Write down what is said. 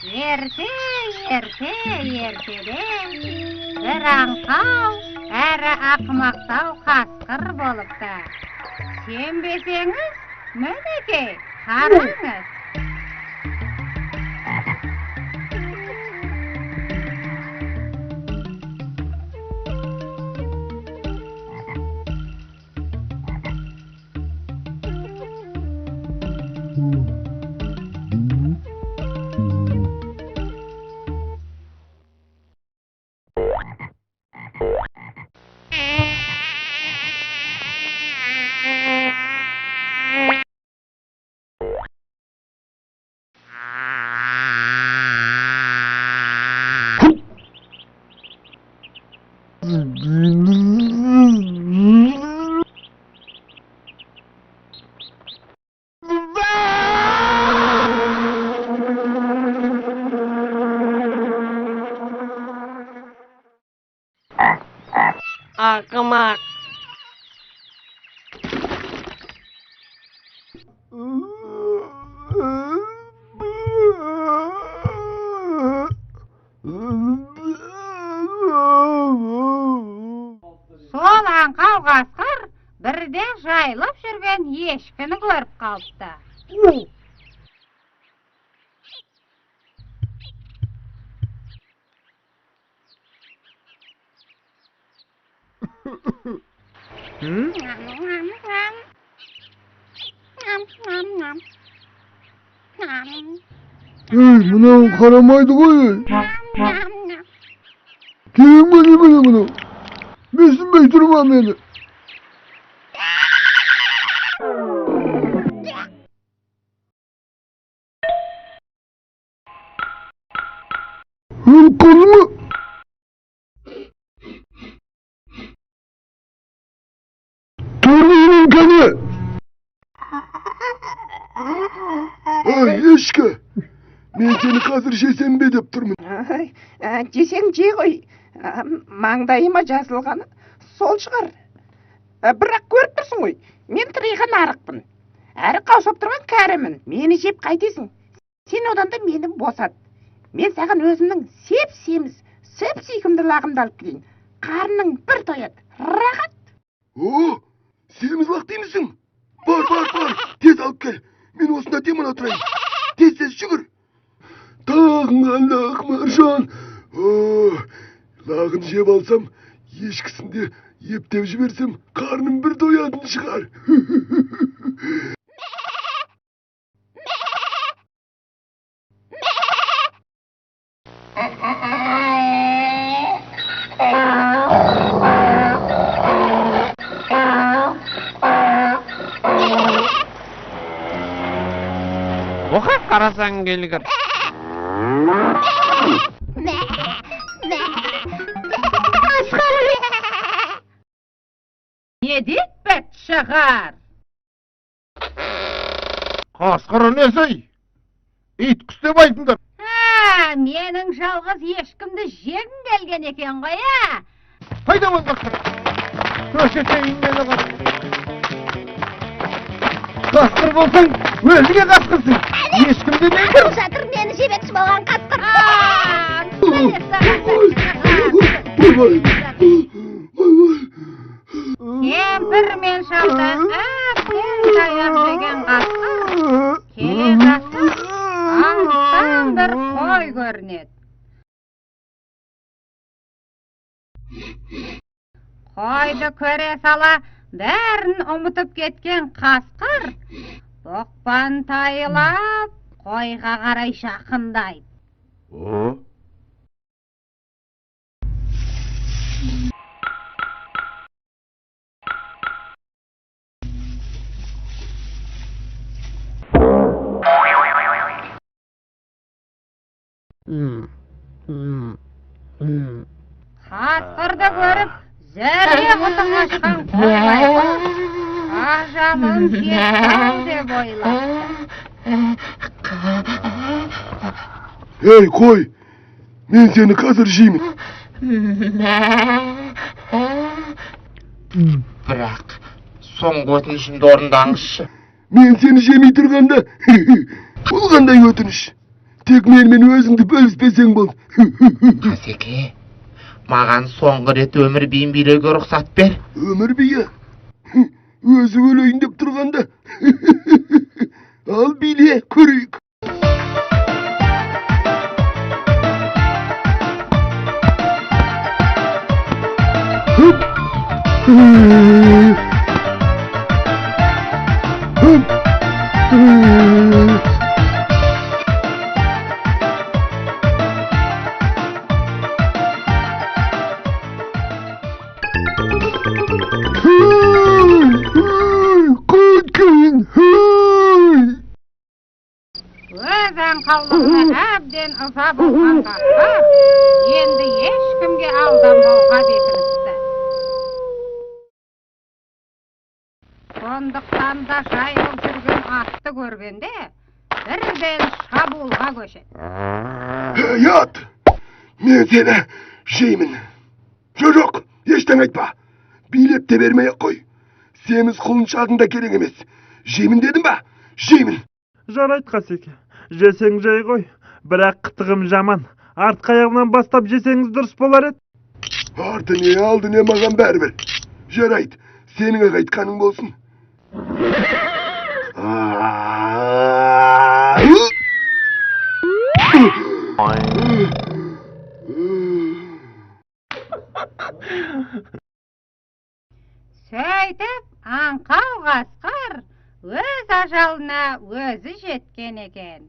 Ерте, ерте, ертеде бір аңқау әрі ақымақтау қасқыр болыпты. Сенбесеңіз, мінекей, қараңыз. Ақымақ. Сол аңқау қасқыр бірде жайылып жүрген ешкіні көріп қалыпты. Ей, мынау қарамайды ғой, ей. Керек ме немене мынау? Менсінбей тұр ма мені? Өліп қалды ма? Тұрмаймын кәне! Ай, ешкі! Мен сені қазір жесем бе деп тұрмын. Ай, жесең же ғой. Маңдайыма жазылғаны сол шығар. Бірақ көріп тұрсың ғой, мен тыриған арықпын. Әрі қаусап тұрған кәрімін. Мені жеп қайтесің? Сен одан да мені босат. Мен саған өзімнің сеп-семіз, сүп-сүйкімді лағымды алып келейін. Қарның бір тояды. Рахат. О, семіз лақ деймісің? Бар, бар, бар, тез алып кел. Мен осында демала тұрайын. Тез, тез жүгір. Тағынған лақ маржан. О, лағын жеп алсам, ешкісін де ептеп жіберсем, қарным бір тоятын шығар. Оқа қарасаң келгір. Не деп бәт шығар? Қасқыры несі? Ит құс деп айтыңдар. А, менің жалғыз ешкімді жегім келген екен ғой, а? Қайда бол қасқыр? Көрсетейін мені қасқыр. Қасқыр болсаң, өзіңе қасқырсың. Ешкімді мен кір. Жатыр мені жемекші болған қасқыр. А, міне саған Ойбай, ойбай. Кемпір мен шалды әбден таяқ жеген қасқыр келе жатса, алыстан бір қой көрінеді. Қойды көре сала бәрін ұмытып кеткен қасқыр боқпан тайылап қойға қарай жақындайды. О? Қасқырды көріп, зәре құты қашқан қой байғұс ажалым жетті-ау деп ойлапты. Ей, қой! Мен сені қазір жеймін. Бірақ соңғы өтінішімді орындаңызшы. Мен сені жемей тұрғанда, бұл қандай өтініш? Тек менімен өзіңді бөліспесең болды. Қасеке, маған соңғы рет өмір биін билеуге рұқсат бер. Өмір биі? Өзі өлейін деп тұрғанда. Ал биле, көрейік. Hıp. Hıp. Hıp. Қайткен, хей! Өз аңқаулығына әбден ыза болған қасқыр енді ешкімге алданбауға бекініпті. Сондықтан да жайылып жүрген атты көргенде бірден шабуылға көшеді. Ей, ат! Мен сені жеймін. Жоқ, жоқ, ештеңе айтпа. Билеп те бермей ақ қой. Семіз құлыншағың да керек емес. Жеймін дедім ба? Жеймін. Жарайды, Қасеке, жесең жей ғой, бірақ қытығым жаман. Артқы аяғынан бастап жесеңіз, дұрыс болар еді. Арты не, алды не, маған бәрібір. Жарайды, сенің ақ айтқаның болсын. А. Сөйтіп, аңқау қасқыр өз ажалына өзі жеткен екен.